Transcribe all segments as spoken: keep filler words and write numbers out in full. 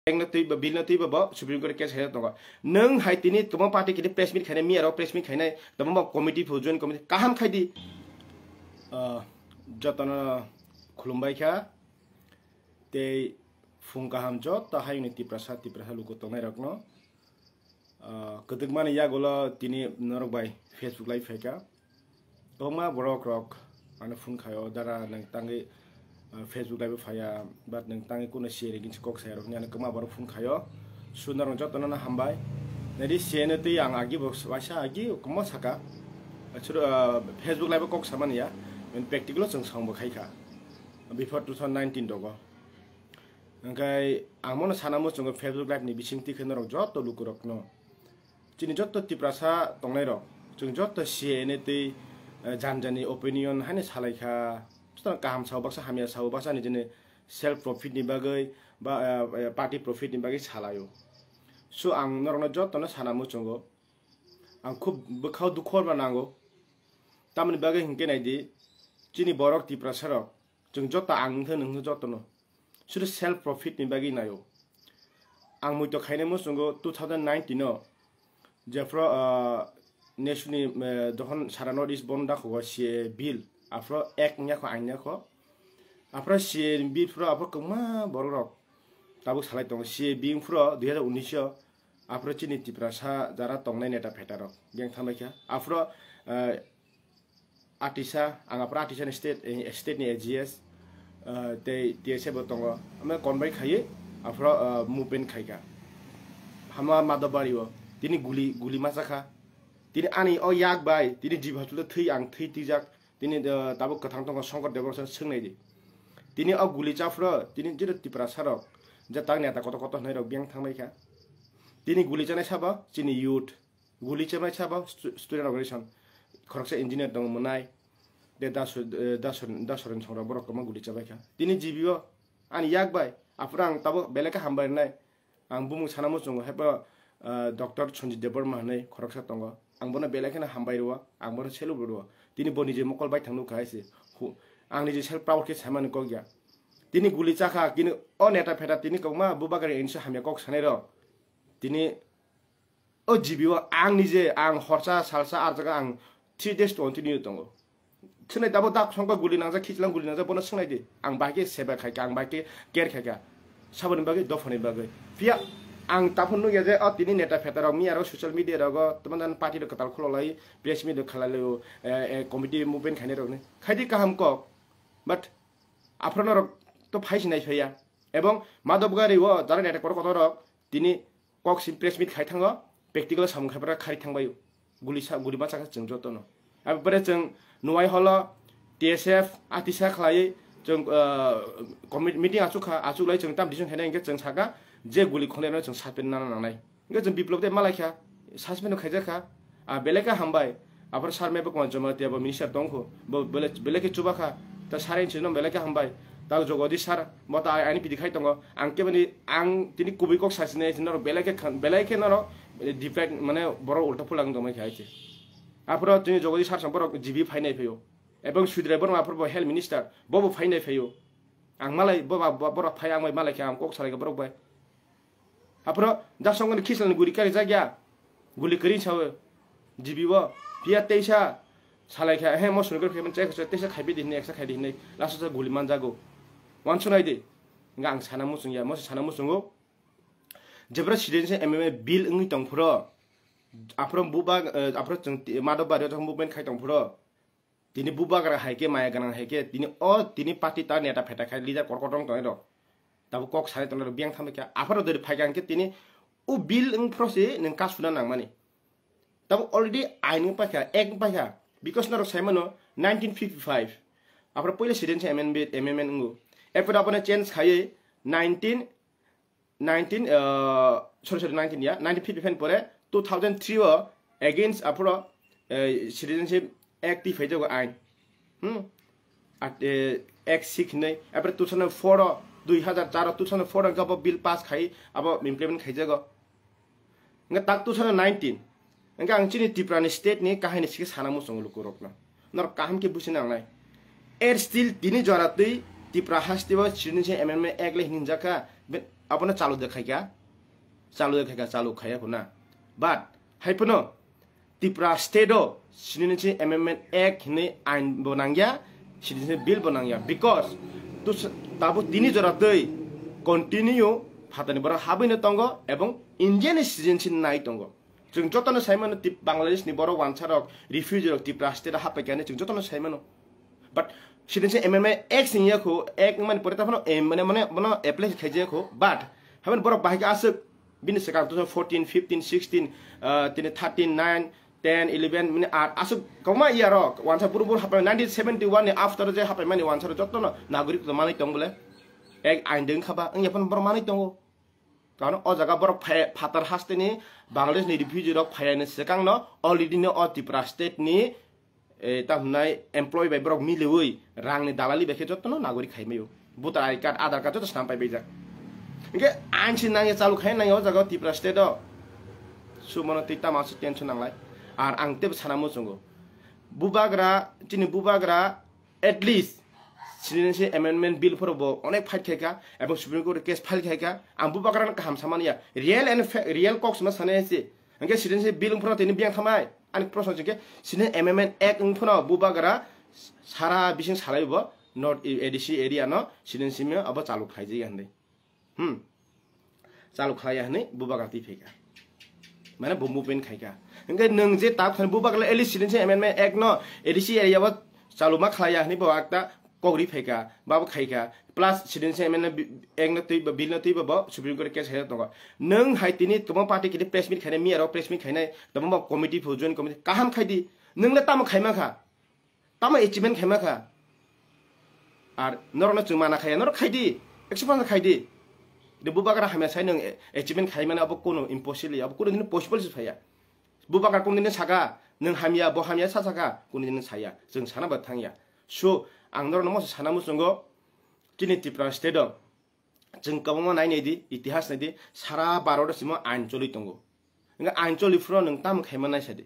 Act no twi ba, bill no twi ba bo Supreme Court case khaina tongo. Nwng hai tini tamo party kini press meet khainai, miya rok press meet khainai, tamo ba committee phu, joint committee kaham khai di. Ah, jotono khulumbai kha. Tei phung kaham joto hayungni Tiprasa, Tiprasa luku tongnai rokno. Ah, kwdwkmani yagulo tini norok bai Facebook live phaikha. Kwbangma borok rok ano phone khaio, "Dara, nwng tangwi, ah, Facebook live phaiya, but nwng tangwi kuno C A ni kok saya rok ni ano kwbangma borok phone khaio." Sundar jotono no hambai. Nadi C A no tei ang agi bo waisa agi kwbangma saka. Asuro, ah, Facebook live kok samani ya. Men practical o chwng song bo khaikha. Before two thousand nineteen rogo. Hwnkhe ang bono sana muchungo Facebook live ni bisingtwi khe norok joto lukurokno, chini joto Tiprasa tongnairok, chwng joto C A ni twi, eh, jan jani opinion haino salaikha. Swtang kaham sao baksa, hamya sao baksa, nijini self profit ni bagwi ba, eh, eh, party profit ni bagwi salaio. So ang norokno jotono sana muchungo, ang khub bwkhao dukhu horma nango. Tamoni bagwi hinkhe naidi, chini borok Tiprasa rok, chwng joto ang wngkhe nwng jotono. Sudu self profit ni bagwi naio. Ang muitok khainai muchungo two thousand nineteen o, jephro, ah, nesuni, eh, dohon sara North East bono dakhogo C A bill. Aphro ek wngya kho, ang wngya kho. Aphro C A bill phro aphro kwbangma borok rok tabuk salai tongo. C A bill phro dui hazar unis o aphro chini Tiprasa jara tongnai neta pheta rok biyang thanglai kha. Aphro, eh, Atisa, ang aphro Atisa ni state, eh, state ni A G S, eh, tei T S F bo tongo. Amo convoy khaiwi aphro, eh, movement khaikha. Hama Madhobari o tini guli, guli masa kha. Tini ani o yak bai, tini jib hospital thwi ang thwi twijak. Tini, eh, tabuk kwthang tongo Shankar Debbarma swngnai di. Tini o guli chaphro, tini jero Tiprasa rok, je tang neta kotor kotor hwnwi rok biyang thanglai kha. Tini guli chanai sabo chini youth. Guli chemai sabo stu-, student organization, khoroksa engineer tongo mwnai, de dasu-, eh, dasu-, dasoren songra borok kwbangma guli chabai kha. Tini G B o ani yak bai, aphuru ang tabuk belai khe hambai rwnai. Ang bumung sana muchungo, haibo, eh, Doctor Sanjit Debbarma hinwi khoroksa tongo. Ang bono belai kheno hambai rwo, ang bono salute rwo. Tini bo nije mokol bai thang nukha hai se. Hu-, ang nije self proud khe saimani kok ya. Tini guli chakha, kini o neta pheta tini kwbangma bubagra enso hamya kok sanai rok. Tini O G B o ang nije, ang horsa, salsa, ar jaga ang three days to continue tongo. Swnai tabuk dak songkha guli nangjak, khichlang guli nangjak, bono swngnai di. Ang bai khe seba khai kha, ang bai khe care khai kha. Saboni bagwi, dophani bagwi. Phiya ang taphun nukya je, o tini neta pheta rok, miya rok, social media rogo, tamo dan party rok kwtal khulolai, press meet rok khalai laio, eh, eh, committee movement khainai rokni. Khaidi kaham kok. But aphuru norok to phai sinai phaiya. Ebong Madhobgari o jara neta kotor kotor rok tini kok sim press meet khai thango, practical samung khai phara khari thangbaio. Guli sa, guli ma chakha chwng jotono. Aboni pore chwng Nuwai holo T S F atisa khlaiwi chwng, ah, commit-, meeting achukha, achuklai chwng tam decision khainai hwnkhe chwng saka je guli khonai rokno chwng suspend nana nangnai. Hwnkhe chwng biplop de malaikha, suspend khaijak kha. Ah, belai khe hambai. Aphuru sir Mebu Kumar Jamatia bo minister tongkhu. Bo belai, belai khe chubakha. Ta sir ni sino belai khe hambai. Ta Jagadish sir, bo ta ani pidi khai tongo. Ang kebani, ang tini kubui kok sasine, sino belai khe khan, belai khe noro, eh, defect, mane borok ulta phulang tongmai khe hai se. Aphuru tini Jagadish sir song borok G B phainai phaio. Ebong Sudrai Borma aphuru bo health minister, bo bo phainai phaio. Ang malai, bo ba, bo, borok phai ang bai malai khe ang kok salai khe borok bai. Aphuru jasongni khislani guri kari jakya. Guli kwrwi sawi. G B o. Phiya teisa salai kha, he mo sungkar khe man chai kha, teisa khaibi di hinwi, eksa khai di hinwi. Last o guli manjago. Wansuk nai di. Hwnkhe ang sana muchung ya, mo se sana muchungo. Jebra citizenship amendment bill wngwi tong phuro. Aphuru buba, eh, aphuru chwng ti-, Madhobari o movement khai tong phuro. Tini bubagra hai khe, maya gwnang hai khe, tini o tini party ta neta pheta khai leader kor kotor wng tongnai rok. Tabuk kok sanai tongnai rok biyang thambai kha. Apharo dori phai kha hwnkhe tini o bill wng phro se nwng kasuna nangmani. Tabuk already ain wng paikha, act wng paikha. Because norok sai mano nineteen fifty-five. Apharo puila citizenship amendment, amendment wngo. Ephoro abono change khaiwi nineteen nineteen, uh, sorry, sorry, nineteen ya, nineteen fifty-five pore two thousand three o against aphro, uh, Citizenship Act twi phaijago ain. Hmm? At, uh, Act six hinwi, apre two thousand four o, dui hazar char o, two thousand four o gabo bill pass khai, abo implement khaijago. Hwnkhe tak two thousand nineteen, hwnkhe ang chini Tripura ni state ni kahini sikhe sana muchungo lukurokno. Norok kaham khe busi nangnai. Er still tini jora twi Tripura haste o Citizenship Amendment Act le hinjakha. Be-, Abono chalu de khaika, chalu de khaika, chalu khaiya khuna. But hai phano Tripura state o sini nisi amendment act hinwi ain bo nangya, sini nisi bill bo nangya, because to s-, tabo tini jora twi continue phatani borok habwino tongo ebong India ni citizenship nai tongo. Chwng jotono sai mano, Tip-, Bangladesh ni borok wansa rok, refugee rok Tripura state o haphaikha hinwi chwng jotono sai mano. But sini nisi amendment act sini yakho, act mani pore ta phano, em, mane, mane, mane apply khaijaya kho, but haban borok bahai khe aswk bini swkang two thousand fourteen, fifteen, sixteen, ah, tini thirteen, nine, ten, eleven, mane, ar aswk kwbangma year o, wansa buru buru hapai nineteen seventy-one ni after je hapai mani wansa rok jotono nagorik to manwi tong bole, ek ain deng khaba, wngya phano borok manwi tongo. Karon o jaga borok phai-, phatar hasteni Bangladesh ni refugee rok phaiyani swkang no already no o Tripura state ni, eh, ta hwnai employee bai borok miliwi rang ni dalali bai khe jotono nagorik khai maio. Voter I D card, Aadhaar card joto snam pai baijak. Hingke ain si nangya, chalu khai nangya o jaga o Tripura state o. Sumono twi tamo aswk tension nanglai. Ar ang tebo sana muchungo. Bubagra, chini bubagra, at least citizenship amendment bill phoro bo onek fight khaika, ebong Supreme Court case file khaika. Ang bubagra no kaham samani ya. Real and fa-, real kok sima sanai se. Hingke citizenship bill phoro tini biyang thamai. Ani proshno chike, citizenship amendment act wng phano bubagra sara bising salai bo North A D C area no citizenship abo chalu khlaijak ya hinwi. Hmm. Chalu khlaiya hinwi bubagra twi phaikha. Mane bo movement khaikha. Hingke nwng je tak thani bubagra at least citizenship amendment act no A D C area o chalu ma khlaiya hinwi bo akta kok ri phaikha, babo khaikha. Plus citizenship amendment bi-, act no twi, bill no twi bo Supreme Court case khaina tongo. Nwng hai tini tamo party kini press meet khainai, miya rok press meet khainai, tamo bo committee phu, joint committee kaham khaidi. Nwng le tamo khaima kha? Tamo achievement khaima kha? Ar norokno chwng mana khaya, norok khaidi, acceptance khaidi. De bubagra hamya sai nwng achievement khaimani abo kono impossible, abo kono dino possible se phaya. Bubagra kono dino saka, nwng hamya, bo hamya sa saka, kono dino saya. Chwng sana ba thangya. So, ang norokno moso sana muchungo, chini Tripura state o, chwng kwbangma nai nai di, itihas nai di, sara Bharat o simo ain choli tongo. Hingke ain choli phuru nwng tamo khaima nai sadi?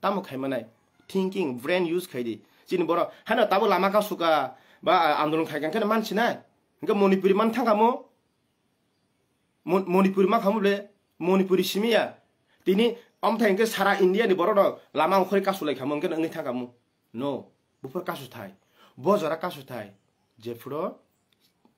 Tamo khaima nai? Thinking, brain use khai di. Chini borok, hano tabo lama ka suka, ba andolon khai kha, hingke man sinai? Hingke Manipuri man thangkha mo? Mon-, Manipuri ma khamu ble, Manipuri simiya. Tini amthai hingke sara India ni borok rok lama ongkhorwi kasu lai khamu, hingke wngwi thangkha mo? No, buphur kasu thai. Bo jora kasu thai. Jephuru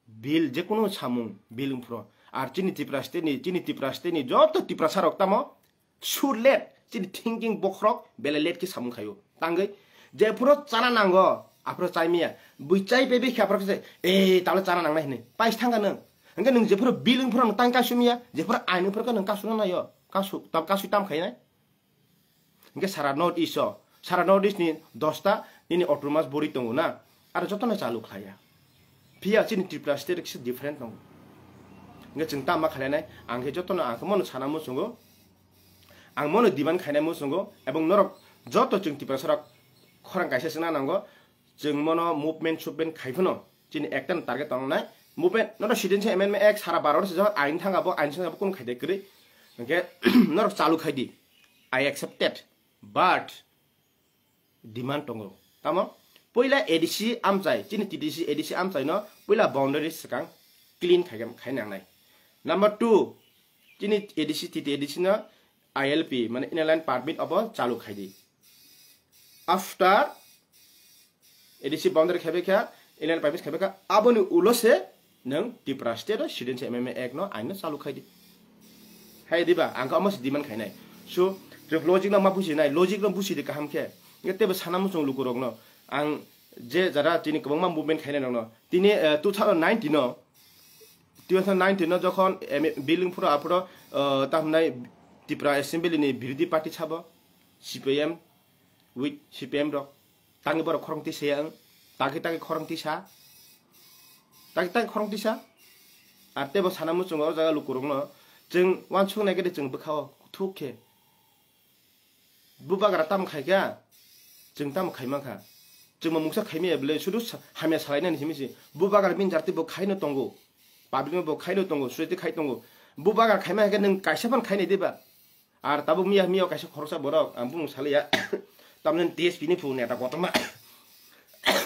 bill, jekunu samung bill wngphuru. Ar chini Tripura state ni, chini Tripura state ni joto Tiprasa rok tamo surlet, chini thinking bokhorok belai let khe samung khaio. Tangwi jephuru chana nango, aphuru chaimiya. Bui chai pebe khe aphuru khe, "Eh, talo chana nangnai," hinwi. Pais thangkha nwng. Hingke nwng jephuru bill wngphuru nwng tang kasumya, jephuru ain wngphuru khe nwng kasuna naio. Kasu, tam, kasui tam khainai. Hingke sara North East o, sara North East ni dosta nini autonomous body tongo na, aro jotono chalu khlaiya. Phiya chini Tripura state kisa different tongo. Hingke chwng tamo khlainai, ang khe jotono ang khe mono sana muchungo, ang mono demand khainai muchungo, ebong norok joto chwng Tiprasa rok khorang kaisa chwngna nango, chwng mono movement subment khai phano chini ekta target tongnai. Movement, nono citizenship amendment act sara Bharat se jahon ain thangkha bo, ain thangkha bo kunu khaide kwrwi. Hingke norok chalu khai di. I accepted, but demand tongo. Tamo? Puila A D C amchai, chini T T C A D C amchai no puila boundary swkang clean khai, khai nangnai. Number two, chini A D C, T T A D C no I L P, mane Inner Line Permit obo chalu khai di. After A D C boundary khaibai kha, Inner Line Permit khaibai kha, aboni ulo se nwng Tripura state o citizenship amendment act no ain no chalu khai di. Hai diba, ang khe omo se demand khainai. So, je logic no ma buji nai, logic no buji di kaham khe. Nge tebo sana muchung luku rok no. Ang je jara tini kwbangma movement khainai rok no. Tini, eh, two thousand nineteen no, two thousand nineteen no jokhon M A bill wngphuru aphuru, eh, ta hwnai Tripura Assembly ni birodhi party sabo, C P I M, with C P M rok. Tangwi borok khorang tisa ya wng. Tagwi tagwi khorang tisa. Tagwi tagwi khorang tisa. Ar tebo sana muchungo o jaga lukurokno chwng uansuk nai khe de chwng bwkha-o thuk khe. Bubagra tamo khai kha? Chwng tamo khai man kha? Chwng bo mungsa khai maya bwle sudu sa-, hamya salai nani simi se. Bubagra bini jarti bo khai no tongo. Public no bo khai no tongo, society khai tongo. Bubagra khai man khe nwng kaisa phan khai nai de ba? Ar tabuk miya, miya kaisa khoroksa borok, ang bumung saliya. Tamni T S P ni phung neta kotorma.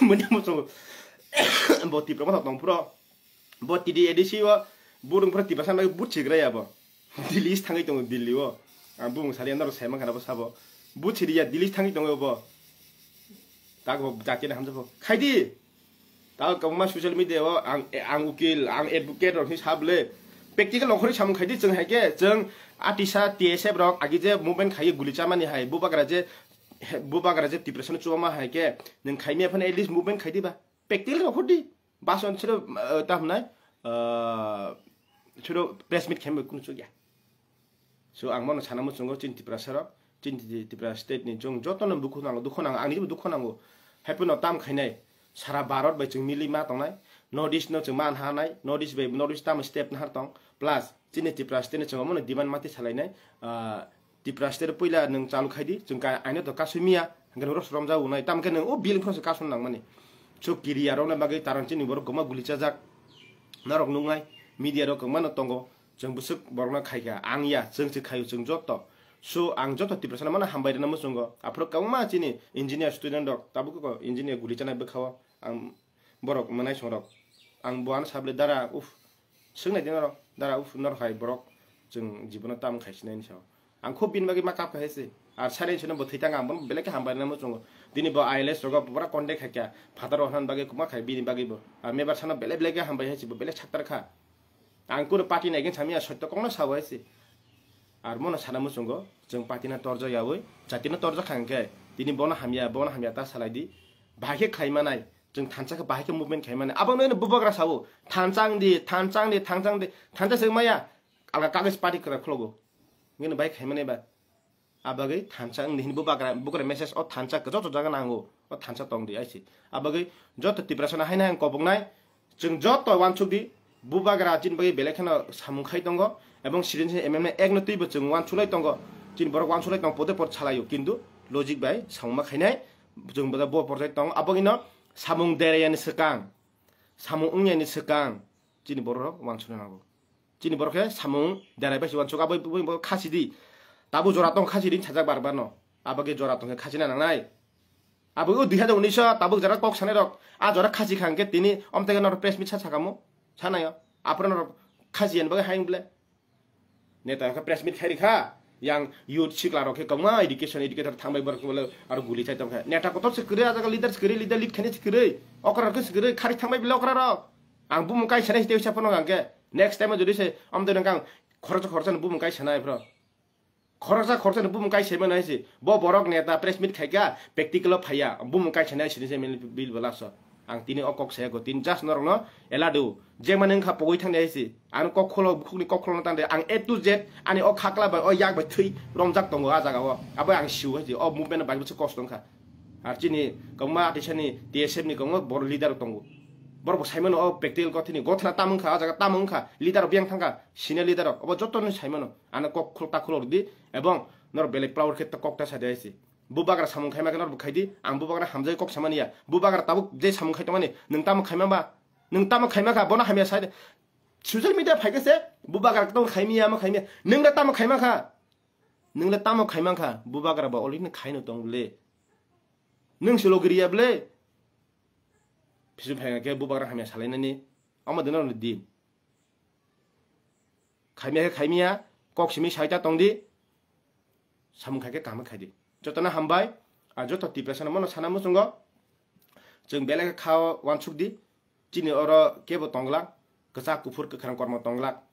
Muni muchung bo Tipra motha tong phuro. Bo T D A D C o Burung phra Tiprasa bai buchigra ya bo. Delhi thangwi tongo, Delhi o. Ang bumung saliya norok saimang khana bo sabo. Buchiri ya, Delhi thangwi tongo bo. Tak bo jati na hamjabo. Khaidi. Tao kwbangma social media o ang, ang ukil, ang advocate rok hinwi sa bwle. Practical nongkhorwi samung khaidi chwng hai khe, chwng atisa T S F rok agi je movement khaiwi guli chamani hai, bubagra je, bubagra je Tiprasa no chubama hai khe, nwng khaimya phano at least movement khaidi ba. Practical nongkhordi. Bason chwrw, eh, ta hwnai, eh, chwrw press meet khaimya kunu chukya. So, ang bono sana muchungo chini Tiprasa rok, chini Ti-, Tipra state ni chwng joto no dukhu nango, dukhu nango, ang nibo dukhu nango. Haiphano tam khainai, sara Bharat bai chwng mili ma tongnai, North East no chwng man hanai, North East bai North East tam step nahar tong, plus chini Tipra state ni chwng omono demand mati salainai, ah, Tipra state puila nwng chalu khaidi, chwng ka-, aino to kasui miya, hwnkhe norok romjak unai, tam khe nwng o bill phano se kasun nangmani. So, kiriya rokna bagwi tarang chini borok kwma guli chajak, norok nuknai, media rok kwma no tongo. Chwng bwswk borokno khaikha, ang ya, chwng se khaio, chwng joto. So, ang joto Tiprasano mano hambai rwna muchungo. Aphuru kwbangma chini engineer student rok, tabuk kok engineer guli chanai bwkhao, ang borok mwnai songrok. Ang bo ano sable dara, uff, swngnai di norok, dara, uff, norok hai borok, chwng jibono tam khai sinai ni sao. Ang khub bini bagwi ma kap khai se. Ar sari sino bo thwi tang ang bono belai khe hambai rwna muchungo. Dini bo I L S rogo pura contact khai kha. Phataro hwnna bagwi kwma khai bini bagwi bo. Ar mebar sano belai belai khe hambai hai se bo belai saktar kha. Ang kunu party ni against hamya, sotto kokno sao hai se. Ar mono sana muchungo, chwng party no torjak yaui, jati no torjak kha hwnkhe, tini bono hamya, bono hamya ta salai di. Bahai khe khlai manai, chwng thansa khe bahai khe movement khai manai. Abo no bubagra sao, thansa wng di, thansa wng di, thansa wng di, thansa se maya, alga kagoj party kwrak khwlago. Ngini bahai khai manai ba. Abagwi thansa wngdi hwnwi bubagra, bubagra message o thansa joto jaga nango, o thansa tongdi aisi. Abagwi joto Tiprasano haino hai koboknai, chwng joto uansukdi, bubagra chini bagwi belai kheno samung khai tongo, ebong citizenship amendment act no twibo chwng uansuklai tongo, chini borok uansuklai tongo, pote pot salaio, kintu logic bai samung ma khainai, chwng bo, bo porjai tongo, abagwino samung derayani swkang, samung wngyani swkang, chini borok rok uansukna nango. Chini borok khe samung derai bai se uansuk, abo bo khasi di. Tabuk jora tong khasi di sajak bar bar no. Abo khe jora tong khe khasi na nangnai. Abo o dui hajar unis o tabuk jora kok sanai rok. A jora khasi kha hwnkhe tini omteke norok press meet sa sakamo. Sanayo. Aphuru norok khasi ani bagwi hai wng ble. Neta khe press meet khai rikha. Yang youth sikla rok khe kwbangma education, educator thangbai borok khe bole aro guli chai tong kha. Neta kotor se kwrwi, a jaga leader se kwrwi, leader lead khainai se kwrwi. Okra rok khe se kwrwi, khari thangbai bile okra rok. Ang bumung kaisa nai tei sa phano hwnkhe next time o jodi se amtwi nang kang khoroksa khoroksa ni bumung kaisa nai phro. Khoroksa khoroksa ni bumung kaisa mano hai se. Bo borok neta press meet khaikha, practical o phaiya, bumung kaisa nai sini se mil bil bela so. Ang tini o kok saya ko tin just norok no ela do. Je mane wngkha pogwi thang nai se. Ang kok kholo bukhuk ni kok kholo tang de. Ang A to Z ani o khakla bai o yak bai thwi romjak tongo a jaga o. Abo ang siu hai se. O movement bai bwswk kosto wngkha. Ar chini kwbangma atisani T S F ni kwbangma bor leader rok tongo. Borok bo saimano o practical kothini gothana tamo wngkha, o jaga tamo wngkha, leader rok biyang thangkha, senior leader rok obo jotono saimano. Ano kok khulok ta khulok di ebong norok belai proud khe kok ta sa de hai se. Bubagra samung khaima khe norok bo khai di, ang bubagra hamjai kok samani ya. Bubagra tabuk je samung khai tongmani, nwng tamo khaima ba? Nwng tamo khaima kha, bono hamya sai de. Social media phai khe se, bubagra tamo khaimiya, ma khaimiya. Nwng da tamo khaima kha? Nwng le tamo khaima kha? Bubagra bo already khaino tong le. Nwng se logiriya ble? Phisu phai khe bubagra hamya salainani. Omo dino ni din. Khaimya khe khaimya, kok simi saita tongdi. Samung khai khe kaham khaidi. Jotono hambai. Ar joto Tiprasano mono sana muchungo. Chwng belai khe kha uansukdi. Chini oro kebo tonglak, kwchak kuphur kwkhrang kormo tonglak.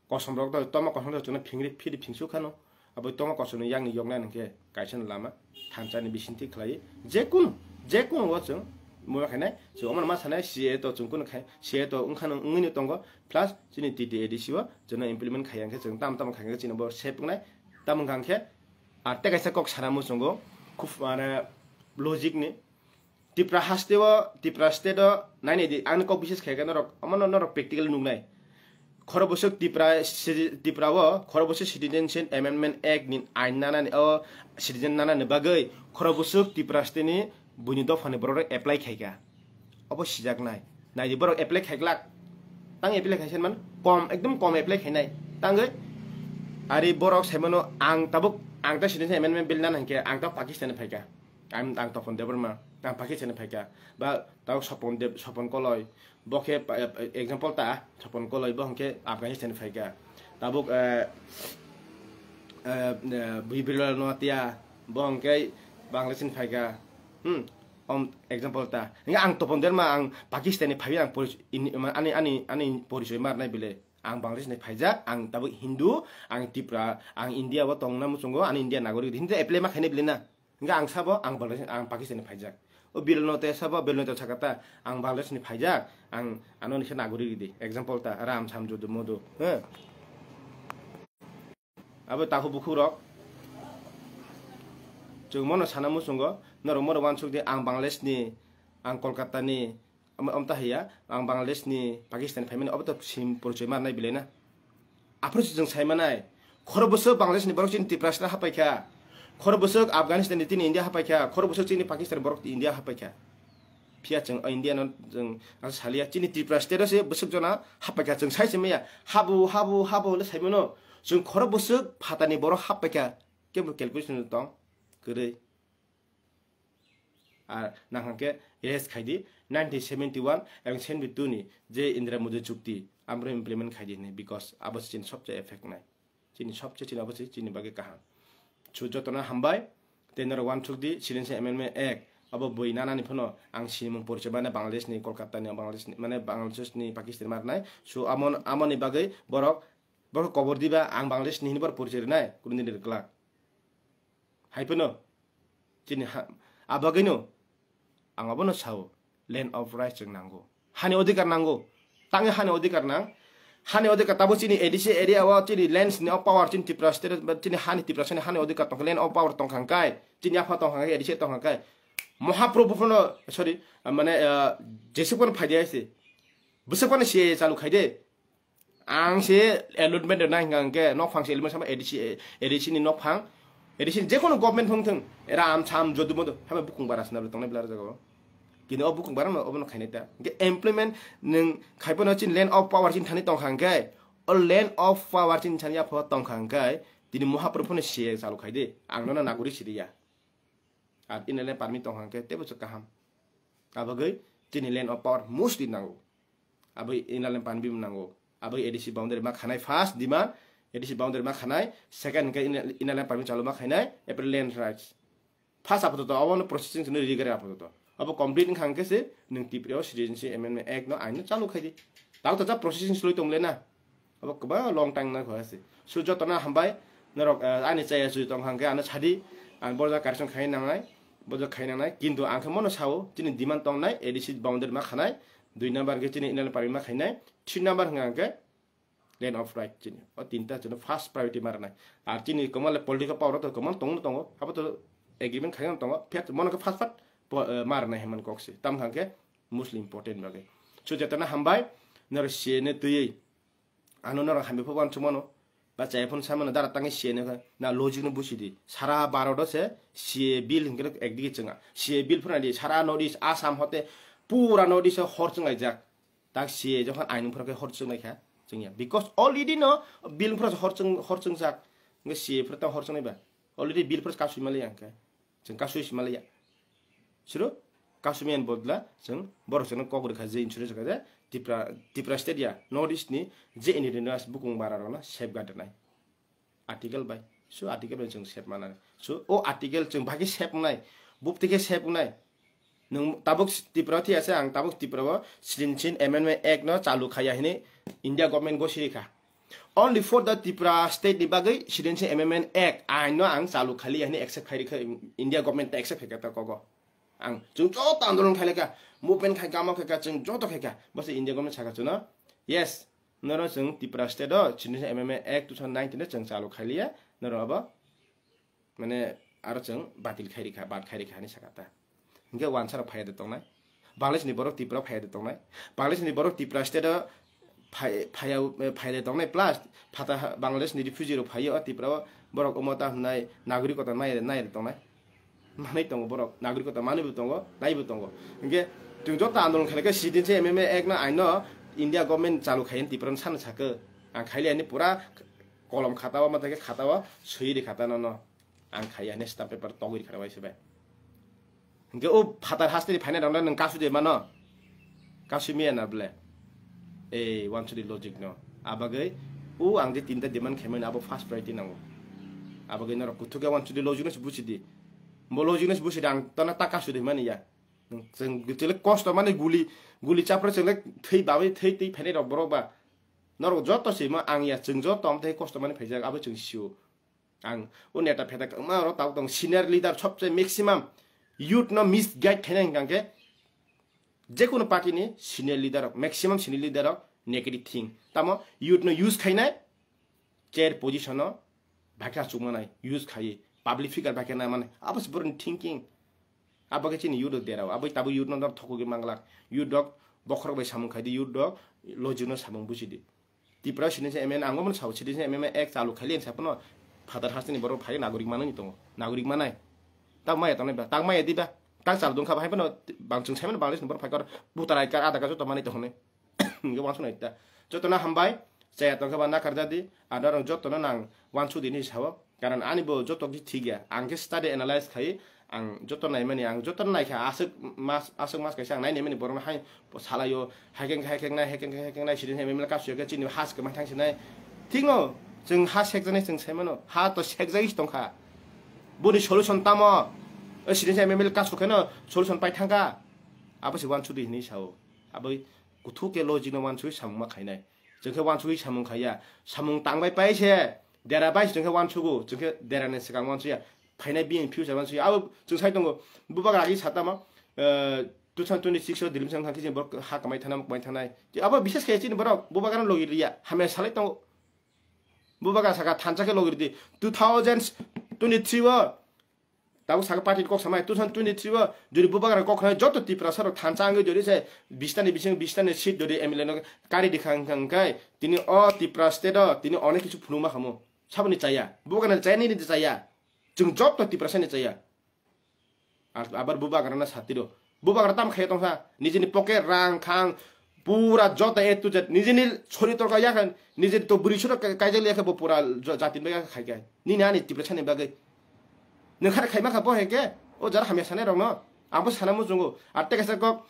Kosom rok to toma kosom rok chwngno phingri phiri phingsu khano. Abo toma kosom ni yakni yoknai hwnkhe kaisa no lama thansa ni bisingtwi khlai. Jekunu, jekunu o chwng muma khainai, chwng omo ma sanai C A A to chwng kunu khai, C A A to wngkhano wngwi no tongo, plus chini T T A D C o chwngno implement khai ya hwnkhe chwng tamo tamo khai hwnkhe chini bo sep wngnai. Tamo wngkha hwnkhe ar tei kaisa kok sana muchungo, khub mane logic ni, Tipra haste o, Tipra state o nainai di, ang kok bises khaikhe norok, omono norok practical nuknai. Khoro bwswk Tipra, si-, Tipra o khoro bwswk Citizenship Amendment Act ni ain nanani, o citizen nanani bagwi khoro bwswk Tipra state ni buini dopha ni borok rok apply khaikha. Obo sijaknai. Nai di borok apply khaiglak. Tang apply khaisa man kom, ekdom kom apply khainai. Tangwi ari borok saimano ang tabuk, ang ta Citizenship Amendment Bill nana hinkhe ang ta Pakistan ni phaikha. Ang, ang Topon Debbarma. Ang Pakistan ni phaikha. Ba tau Sopon Dev, Sopon Koloi. Bo khe pa-, example ta, Sopon Koloi bo hwnkhe Afghanistan ni phaikha. Tabuk, eh, eh, eh, Bibirlal Noatia, bo hwnkhe Bangladesh ni phaikha. Hmm, om example ta. Hwnkhe ang Topon Derma, ang Pakistan ni phaiwi ang poris-, in-, ani, ani, ani porisoi ma rwnai bile. Ang Bangladesh ni phaijak, ang tabuk Hindu, ang Tipra, ang India o tongna muchungo, ani India nagorik. Hindu apply ma khainai bile na. Hingke ang sabo ang Bangladesh, ang Pakistan ni phaijak. O Bilal no te sabo, Bilal no te sakata, ang Bangladesh ni phaijak, ang ano ni khe nagori ridi. Example ta, Ram, Sam, Jodu, Modu, he. Abo takhuk bukhuk rok. Chwng mono sana muchungo, norok mono wansuk di, ang Bangladesh ni, ang Kolkata ni, Am-, amta hiya, ang Bangladesh ni Pakistan phaimani obo to sim porichoi ma rwnai belai na. Aphuru se chwng sai manai. Khoro bwswk Bangladesh ni borok chini Tiprasra hapai kha. Khoro bwswk Afghanistan ni tini India hapai kha. Khoro bwswk chini Pakistan borok India hapai kha. Phiya chwng o India no chwng asa saliya. Chini Tripura state o se bwswk jona hapai kha chwng sai se maya. Habu, habu, habu hwnwi sai mano. Chwng khoro bwswk phatani borok hapai kha. Kebo calculation tong kwrwi. Ar nang hwnkhe erase khai di, nineteen seventy one ebong seventy two ni je Indira Modi chukti, amrok implement khai di hinwi, because abo se chini sobse effect nai, chini sobse chini abo se chini bagwi kaham. Chu jotono hambai, tei norok wansuk di, Citizenship Amendment Act, abo bui nanani phano ang sinimung porichoi mane Bangladesh ni, Kolkata ni, Bangladesh ni, mane Bangladesh ni, Pakistan ni ma rwnai. So amo, amoni bagwi borok, borok kobor diba ang Bangladesh ni hinwi borok porichoi rwnai, kunu din rwglak. Hai phano chini ha, abagwino ang abono sao, land of rights chwng nango, hani odhikar nango, tangwi hani odhikar nang, hani odhikar tabo chini A D C area o chini lands ni o power chini Tripura state ba chini hani Tripura sani hani odhikar tongkha, land of power tongkha hwnkhe, chini yapha tongkha hwnkhe, A D C tongkha hwnkhe, Mahaprabhu phano, sorry, mane, ah, jesuk phano phaidi hai se, bwswk phano C A A chalu khaide. Ang se allotment rwna hingka hingke nokphang se allotment sama A D C, A D C ni nokphang, A D C ni jekono government phung thung, Ram, Sam, Jodu, Modu, habai bukung bara swnamwi tongnai bwla rwjago. Kini o bukung bara no obono khainai ta. Hingke employment nwng khaiphano chini land of power chini thani tongkha hingke, o land of power chini thani yapho tongkha hingke, tini Mahaprabhu phano C A A chalu khaide, ang nono nagori siriya. Ar inner line permit tongkha hwnkhe teibo se kaham. Abagwi chini land of power mostly nango. Abagwi inner line permit bo nango. Abagwi A D C boundary ma khanai first demand, A D C boundary ma khanai, second hwnkhe inner, inner line permit chalu ma khainai, apre land rights. First apato to, obono processing sino rigare apato to. Abo complete wngkha hwnkhe se nwng Tripura o Citizenship Amendment Act no ain no chalu khai di. Tao to cha processing sloi tong le na. Abo kwbang long time nai kha se. So jotono hambai, norok, eh, ani chaya sui tong hangke ano sadi, ang borok correction khai nangnai, borok khai nangnai, kintu ang khe mono sao, chini demand tongnai, A D C boundary ma khanai, dui number khe chini inner permit ma khainai, three number hwnka hangke land of right chini. O tinta chini first priority ma rwnai. Ar chini kwmal political power to kwmal tongno tongo, abo to agreement khai tongo, phiya mono khe first part po-, eh, ma rwnai hwnmani kok se. Tam hangke mostly important bagwi. So jotono hambai, norok C A A no twiwi. Ano norok hamya phobano chumano, ba chaya phone samano dara tangwi C A A no khe, na logic no busi di. Sara Bharat o se C A A bill hinkhe ekdigi chwnga. C A A bill phano di, sara North East, Assam hote pura North East o hor chwnglaijak. Tak C A A jokhon ain phano khe hor chwnglai kha chwngya. Because already no bill phano hor chwng, hor chwngjak. Hingke C A A phano ta hor chwnglai ba. Already bill phano kasui malai ang khe. Chwng kasui si malai ya. Siro kasui mani bodla chwng borok chwngno kok rwkha je insurance rwkha je Tripura, Tripura state ya, North East ni je indigenous bukung bara rokno safeguard rwnai. Article bai. So article bai chwng sep manani. So o article chwng bagwi sep wngnai. Bupti khe sep wngnai. Nwng tabuk Tripura thwi ase, ang tabuk Tripura o Citizenship Amendment Act no chalu khaiya hini India government gosiri kha. Only for the Tripura state ni bagwi Citizenship Amendment Act ain no ang chalu khaliya hini accept khai rikha, India government ta accept khai kha ta kogo. Ang chwng joto andolon khai lekha, movement khai kha, amo khai kha, chwng joto khai kha. Bose India government saka chwngno, yes, noro chwng Tripura state o Citizenship Amendment Act two thousand nineteen no chwng chalu khaliya, noro abo mane aro chwng batil khai rikha, bad khai rikha hinwi saka ta. Hinkhe wansa rok phaiya de tongnai. Bangladesh ni borok Tripura phaiya de tongnai. Bangladesh ni borok Tripura state o phai-, phaiya, phaiya de tongnai plus phata ha-, Bangladesh ni refugee rok phaiya o Tripura o borok omo ta hwnai nagrikota nai, nai de tongnai. Manwi tongo borok, nagrikota manwi bo tongo, nai bo tongo. Hinkhe chwng joto andolon khaikhe Citizenship Amendment Act no ain no India government chalu khai Tripura no sana sakhe. Ang khaili ani pura kolom khata o, ma thangkhe khata o swi ri khata no no. Ang khaiya hwnwi stamp paper togwi rikha waisa bai. Hingke o phatar hasteni phainai rokno nwng kasu de mano? Kasu miya na ble? Ei, wansudi logic no. Abagwi o ang je tinta demand khaimani abo first priority nango. Abagwi norok kuthuk ya wansudi logic no se busi di. Bo logic no se busi di, ang tana ta kasu de mani ya. Chwng chwle kosto mani guli, guli chapra chwle thwi bawi thwi twi phainai rok borok ba. Norok joto se ma ang ya, chwng joto am thai kosto mani phaijak abo chwng sio. Ang o neta pheta kwbangma oro tabuk tong senior leader sobse maximum youth no misguide khaina hingka khe je kono party ni senior leader rok, maximum senior leader rok negative thing. Tamo youth no use khainai chair position no bhakha chukmanai use khai public figure bhakha na manai abo se boroni thinking. Abo khe chini youth rok derao abo tabuk youth no dor thokogwi manglak youth rok bokhorok bai samung khai di youth rok logic no samung busi di. Tripura citizen M N A ang omono sao citizen M N A ek chalu khaili ang sapono phatar hasteni borok phai nagorik manani tongo, nagorik manai. Tak maya tongnai ba, tak maya diba, tak chalu dongkha ba, hai phano bang chwng saimano Bangladesh ni borok phai kar voter I card, Aadhaar card joto manai tongnai. Hingke wansuk nai ta. Jotono hambai, chaya tongkha ba nakar jadi, adorok jotono nang wansuk dini sao. Karon ani bo joto khe thik ya. Ang khe study analyze khai, ang joto naimani, ang joto naikha, aswk mas, aswk mas kaisa ang nai naimani borokno hai salaio, haikeng, haikeng nai, haikeng, haikeng nai, sidin hai memel kasu ya khe chini has kwmai thang sinai. Thik no, chwng ha sekjaknai chwng saimano, ha to sekjagwi tongkha. Boni solution tamo? O sidin hai memel kasu kheno solution pai thangkha. Abo se wansudi hinwi sao. Abo kuthuk khe logic no wansui samung ma khainai. Chwng khe wansugwi samung khaiya. Samung tangbai pai se, dera bai se chwng khe wansugo, chwng khe derani swkang wansuya. Phainai bini future wansuya. Abo chwng sai tongo, bubagra agi satama, eh, two thousand twenty-six o Dilip Sangha khe chini borok ha kamai thana, kamai thanai. Abo bises khe chini borok bubagra logi riya, hamya salai tongo. Bubagra saka thansa khe logi ridi. Two thousand twenty-three o Tabuk saka party kok samai two thousand twenty-three o jodi bubagra kok khnai joto Tiprasa rok thansa wngwi jodi se bista ni bising bista ni seat jodi M L A no kari di khang khang khai tini o Tipra state o tini onek kisu phunukma khamu saboni chaya bubagra ni chaya nini chaya chwng joto Tiprasa ni chaya. Ar abar bubagra na satiro bubagra tam khaya tongsa nijini pocket rang khang pura joto A to Z nijini sori torka yakhan nijini to buri sura kaijak yakhe bo pura jati bai khaika nini ani Tiprasa ni bagwi. Nwng khare khaima kha bo hai khe o jara hamya sanai rokno ang bo sana muchungo. Ar tei kaisa kok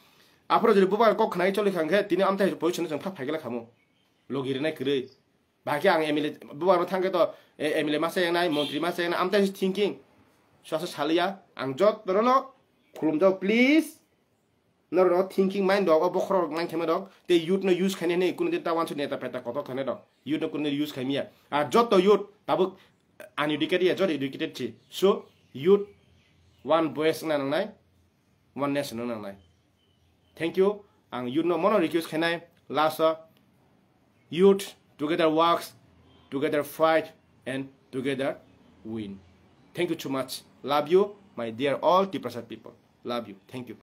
aphuru jodi bubagra kok khnai choli kha hwnkhe tini amtai position chwng phak phaikhe la khamu logi rinai kwrwi. Bahai khe ang M L A bubagra thang khe to M L A ma chayanai montri ma chayanai amtai thinking. Swasa saliya ang jotono khulumjao please. Norok thinking mind rok o bokhorok nang khe rok tei youth no use khainai hinwi kunu din ta wansu neta peta kotor khainai rok youth no kunu use khaimiya. Ar joto youth tabuk uneducated ya joto educated si so youth one voice wngna nangnai one nation wngna nangnai. Thank you. Ang youth no mono request khainai last o youth together works together fight and together win. Thank you so much. Love you my dear all Tiprasa people. Love you. Thank you.